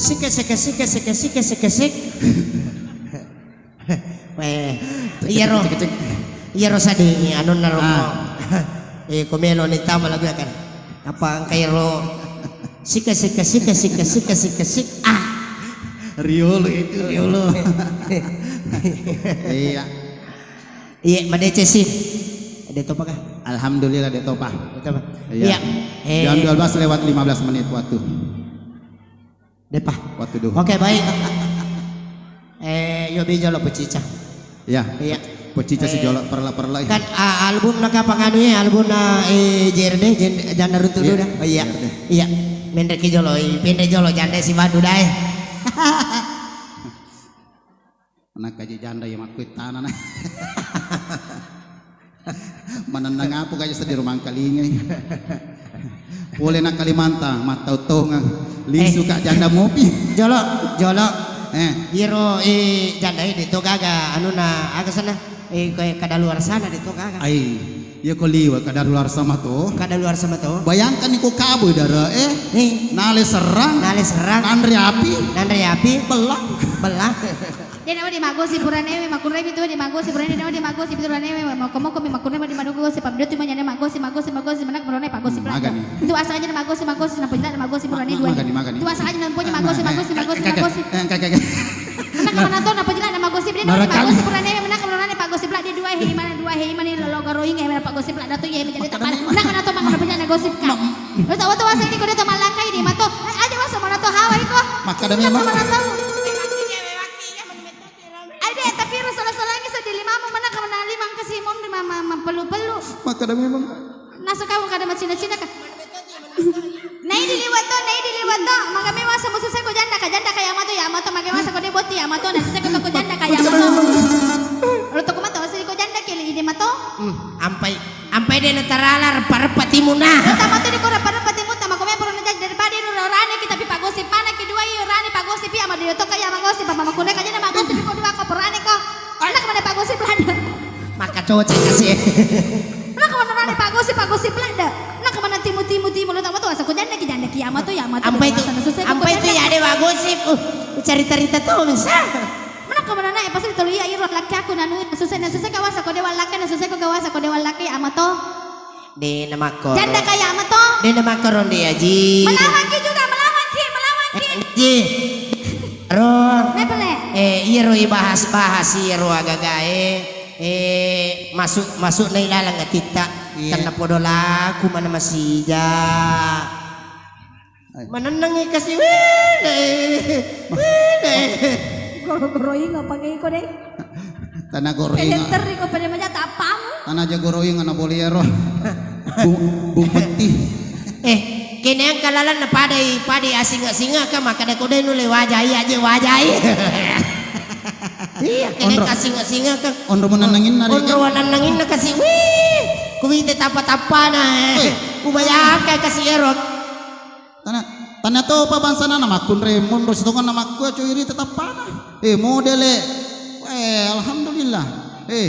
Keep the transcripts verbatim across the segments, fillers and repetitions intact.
Sike, sike, sike, sike, sike, sike, sik. Eh, iyaro, iyaro sadi anunna romo. Eh, ko melo ni tama lagu ya kan. Apa engka iyaro? Sike, sike, sike, sike, sike, sike, sik. Ah. Riolo itu, riolo. Iya. Iya, madeceng si. De' topa kah? Alhamdulillah, de' topa. De' topa. Iya. Iya. Eh. Jam dua belas lewat lima belas menit waktu. De'pa. Waktu duhur. Oke, baik. Eh, yo bi jolo pecica. Iya. Iya. Pecica si jolo, perla-perla. Kan, ah, albumna kapang anu ya, albumna, eh, J R D, Jen-, Janda Runtuh Duda. Oh, iya. J R D. Iya. Menreki jolo, i, penre jolo, janda si Badu dae. Nakkaji janda iya makkuittana na. Manennang apa kaja seddi rumangkalingai. Pole na Kalimantan, mattau-taungeng. Lisu ka janda mopi. Jolo, jolo. Eh. Iyaro, eh, janda e de' to gaga, anuna, aga sana? Eh, ko kadaluarsa na de' to gaga. Ai, iya ko liwe kadaluarsa mato. Kadaluarsa mato. Bayangkan ni ko kaboi dara, eh. Eh. Nale serrang. Nale serrang. Nanre api. Nanre api. Belang. Belang. De' nawedding maggosi purane we, makkunrai mi tu wedding maggosi purane, de' nawedding maggosi purane we, mokko-mokko mi makkunrai wedding maduggosi, pamidottu manyane maggosi, maggosi, maggosi, menang purane paggosi. Hmm, pelanda. Magani. Tu asal aja maggosi, maggosi, na pujila maggosi purane dua. Magani, magani. Tu asal aja nampunya maggosi, maggosi, maggosi, maggosi. Eh, kakak, kakak. Menang mana tu na pujila na maggosi, de' nawedding maggosi purane we, menang purane paggosi pelanda dua, he, mana dua, he, mana lo garoing, he, mana paggosi pelanda tu, he, menjadi tapal. Menang mana tu mangan pujila na gosip ka. Lo tau tu asal ni ko de' to malakkai di mato. Eh, aja masa mana tu hawa iko. Makkada memang. Mana tau. Ade, tapi ro sala-salangi seddi limamu, mana ka mana limang kasi monri ma-, ma-, mappelu-pelu. Makkada memang. Nasu kamu kada macina-cina ka. Nai di liwat to, nai di liwat to. Maga memang sama susah ko janda ka, janda ka ya mato, ya mato. Maga memang sako de' botti ya mato, na susah ko janda ka ya mato. Lo to ko mato, asli ko janda kili ide mato. Hmm, ampai. Ampai de' natarala reppa-reppa timunna. Tama tu di ko reppa-reppa timunna, mako me pura najaji daripada iro rane kita pi pagosip mana ki dua iyo rane pagosip iya madu yoto kaya magosip apa makune kaja na magosip ko dua ko purane ko. Anak mana pagosip lada. Maka cocok kasih. Anak mana rane pagosip pagosip lada. Anak mana timu timu timu lo tama tu asa ko janda ki janda ki ama tu ya ama tu. Ampai tu, ampai tu ya de' wagosip. Uh, cerita-cerita tu bisa. Menakko mananae pasti tolu iya iro lakkiakku nanu susah na susah kawasa ko de' wallakkai na susah ko kawasa ko de' wallakkai ama to. De' namakkoro. Janda kaya ama to. De' namakkoro Ndi Aji. Melawanki juga, melawanki, melawanki. Eh, Ji. Ro. Mepele. Eh, iyaro ibahas-bahas iyaro agagae. Eh, masuk, masuk na ilaleng atitta. Iya. Tenna podo laku mana masija. Manennengngi kasi, wene, wene. Goro-goroinga pake iko deh. Tana goroinga. Pede terri ko pede maja tappamu. Tana aja goroinga na boli ero. Bu, bu peti. Eh, kene engka lalanna padai, padai asinga-singa ka makkada ko de' nulle wajai aja wajai. Iya, kene onro. Kasinga-singa ka. Onro manennenginna, onro manennenginna kasi. Wih, kuwite tappa-tappana, eh. Wih. Ubayangka kasi ero. Tana, tana topa bangsana na makkunrai monro sitongenna makkua coiri tetappana. Eh, modele. Eh, alhamdulillah. Eh,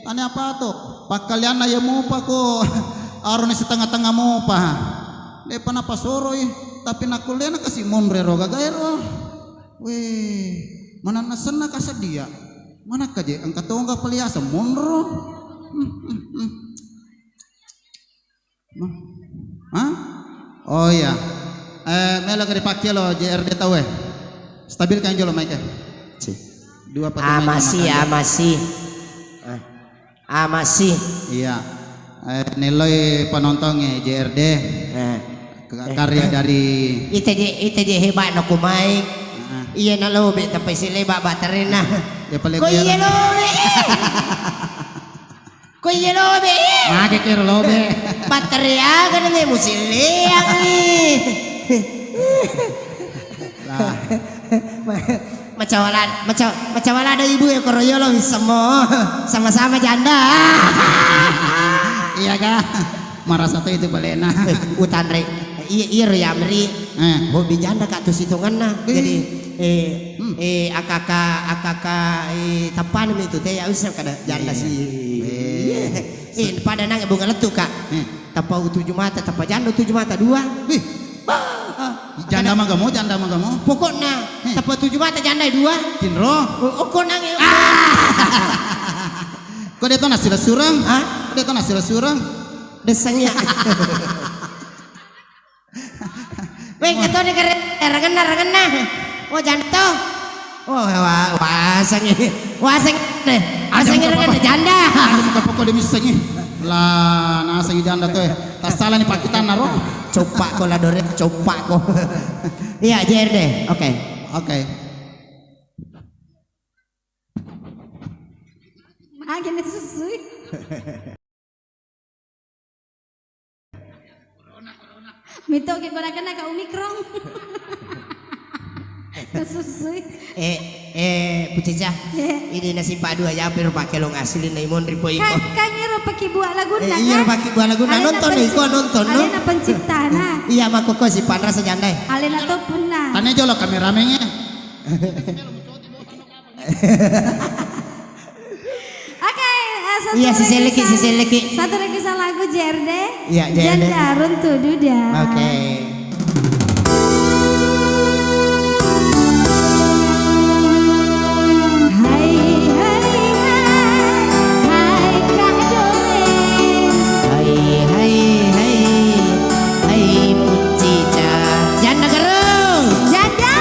tane apa to? Pakkalianna iya mopa ko arone sitengnga-tengnga mopa. De'pa napasoroi, tapi nakkullena kasi monro ero gagaero. Weh, mananna senna kasedia. Manakka je engka tongga peliasa monro. Hmm, hmm, hmm. Hah? Oh iya. Eh, melo ke dipakai lo J R D tau eh. Stabilkan jolo mic eh. Si. Dua pakai mic. Amasi, enak aja. Amasi. Ah. Amasi. Iya. Eh, neloi penontongnge J R D. Eh. Ke-, eh, karya dari ite je, ite je hebat no ku mic. Ah. Iya na lobe tapi si leba baterena. Ya paling ko iya lobe. Ko iya lobe, eh. Mage kero lobe. Batteria aga nenge musilliang, eh. Lah. Macawala, maca-, macawala ada ibu ya koro yolo wissemmo. Sama-sama janda. Iya ga? Marasa to itu balena. Utanre. Iya, iya ro ya meri. Eh. Hobi janda ka tu sitonganna. Jadi, eh, Hmm. Eh, aka-aka, aka-aka, eh, tappana mi tu, te, ya, usah kada janda si. Eh. Eh, pada nang bunga lettu, Kak. Eh. Tappa tuju mata, tappa janda tuju mata, dua. Wih. Bah. Janda magamo, janda magamo. Pokokna, eh, tappa tuju mata janda dua. Tinro. O-, okko nange. Ah! Ko de to nasila surang? Hah? Ko de to nasila surang? Desangnya. Weh, ketone kare, rangenna, rangenna. Oh, janda to. Oh, wa-, wasengi. Wasengi. Wasengi rangenna janda. Ada muka pokok de missengi. Lah, nasengi janda to, eh. Tassalani pakkitanna ro. Coppako la dore, coppako. Iya, J R D. Oke. Oke. Magi nasusui. Mito ke gua kena ka Omicron. Nasusui. Eh, eh, Pucica. Iya. Ini nasi padu aja, pero pakai lo ngasli na imon ripo iko. Ka-, kangiro pake buah lagunna, eh, iya, kan? Pake buah lagunna. Alena nonton, pencip-, iko nonton, no? Alena penciptana. Iya, makoko si panrasa jandai. Alena to punna. Tane jolo kameramennya. Oke, eh, satu iya, lagi siselleki, sa-, siselleki. Satu lagi sa lagu J R D. Iya, J R D. Janda Runtu Duda. Oke. Hai, hai, hai, hai, Kak Dores. Hai, hai, hai, hai, Pucica. Janda Gerung. Janda.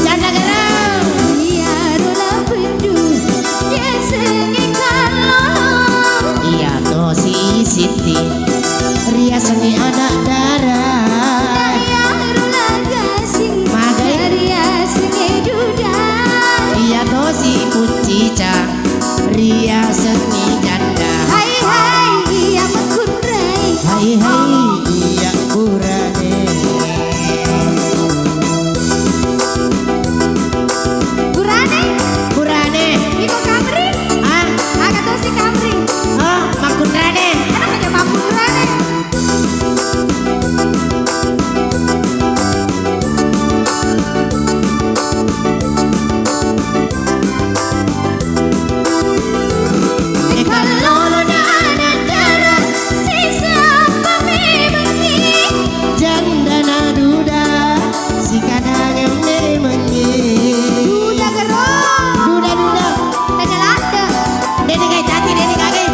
Janda Gerung. Iyaro lapendu, riasengngi kallolo. Iya tosi Sitti, riasengngi anak dara. Iyaro lagasing, magai, riasengngi duda. Iya tosi Pucica, riasengngi janda. Hai hai, iya makkunrai. Hai hai, iya burane. Burane? Burane. Iko kamri? Ah? Aga tosi kamri? Oh, makkunrane. Kenapa dia makkunrane? Kallolo na anak dara, sisappa memengngi. Janda na duda, sikanangeng memengngi. Duda gero. Duda, duda. Tanya ladde. Deni kai tati, deni kai.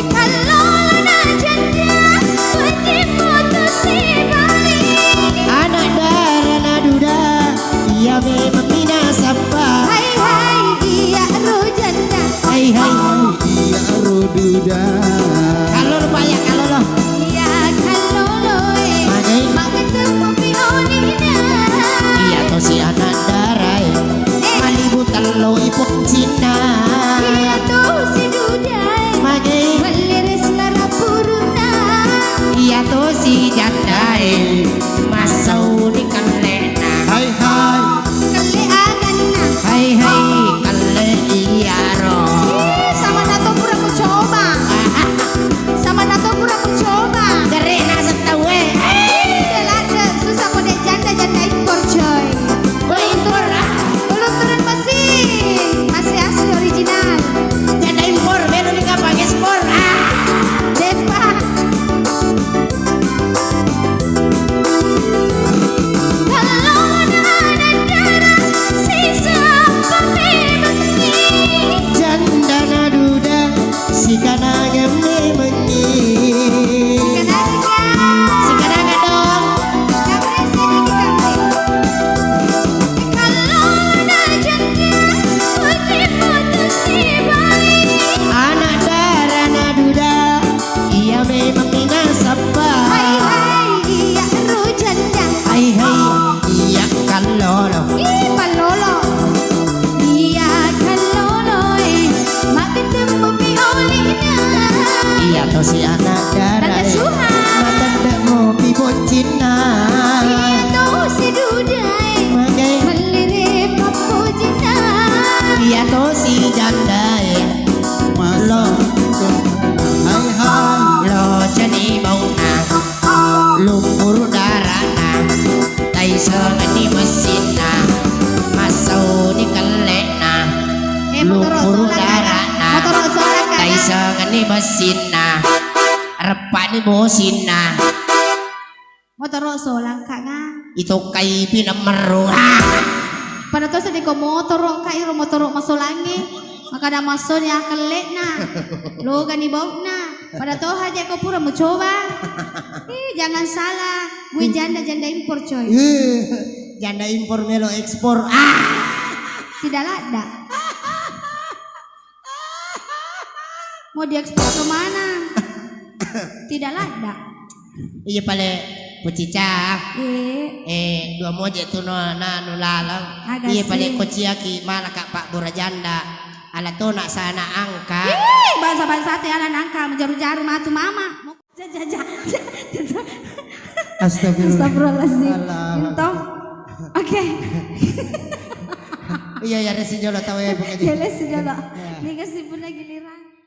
Kallolo na janda, wedding mutu sibali. Anak dara na duda, iya memeng minasappa. Hai hai, iya ro janda. Hai hai, iya ro duda. Kallolo paya, kallolo. Iya kallolo e. Mane? Mangetemu pi olina. Iya tosi anak dara e. Eh. Malibu tello i poncinna. Iya tosi duda e. Mage. Melli ri sulara puruna. Iya tosi janda e. Massauni kellena. Hai hai. Kelle aganna. Hai hai, kelle iyaro. Ih, samanna to pura kucoba. Samanna to pura kucoba. Gere naseng tauwe. Ih, de ladde, susah ko de janda, janda impor, coy. Oh, impor, ah? Belum turun mesin, masih asli original. Janda impor, belum nikah pakai spor. Ah. Depa. Kallona anak dara, sisappa memengngi. Janda na duda, sikanangeng memengngi. Sikanangeng, Kak. Sikanangeng dong. Kak, berhasil nih kita. Kallona janda, wedding mutu sibali. Anak dara na duda, iya memeng minasappa. Hai hai, iya ro janda. Hai hai, iya kallolo. Ih, pallolo. Iya kallolo e, makketemmu pi olina. Iya tosi anak dara e. Tante Suha. Matendemu pi poncinna. Iya tosi duda e. Mage. Melli ri pappojinna. Iya tosi janda e. Lo. Hai hai. Lo ceni bauna. Lumpur darana. Reppani bosinna. Motoro solang ka nga. Itokkai pinammerru. Pada to sediko motoro ka iro motoro masolangnge. Makada massoni akellekna. Logani baukna. Pada to haja ko pura mucoba. Ih, jangan salah. Gue janda-janda impor, coy. Ih, janda impor melo ekspor. Ah. Tidak ladda. Mau diekspor ke mana? Tidak ladda. Iya pale kucica. Eh. Eh, dua moje tu no nanu laleng. Aga. Iya pale sih. Kociaki mana kak pak bora janda. Ala to nak sana angka. Ih, bangsa-bangsa te ala nangka menjaru-jaru matu mama. Ja, ja, ja. Astagfirullah. Astagfirullahaladzim. Allah. Entong. Oke. Iya, ya, resi jolo tahu ya, pokoknya. Ya, resi jolo. Ya. Ini kasih pun lagi lirang.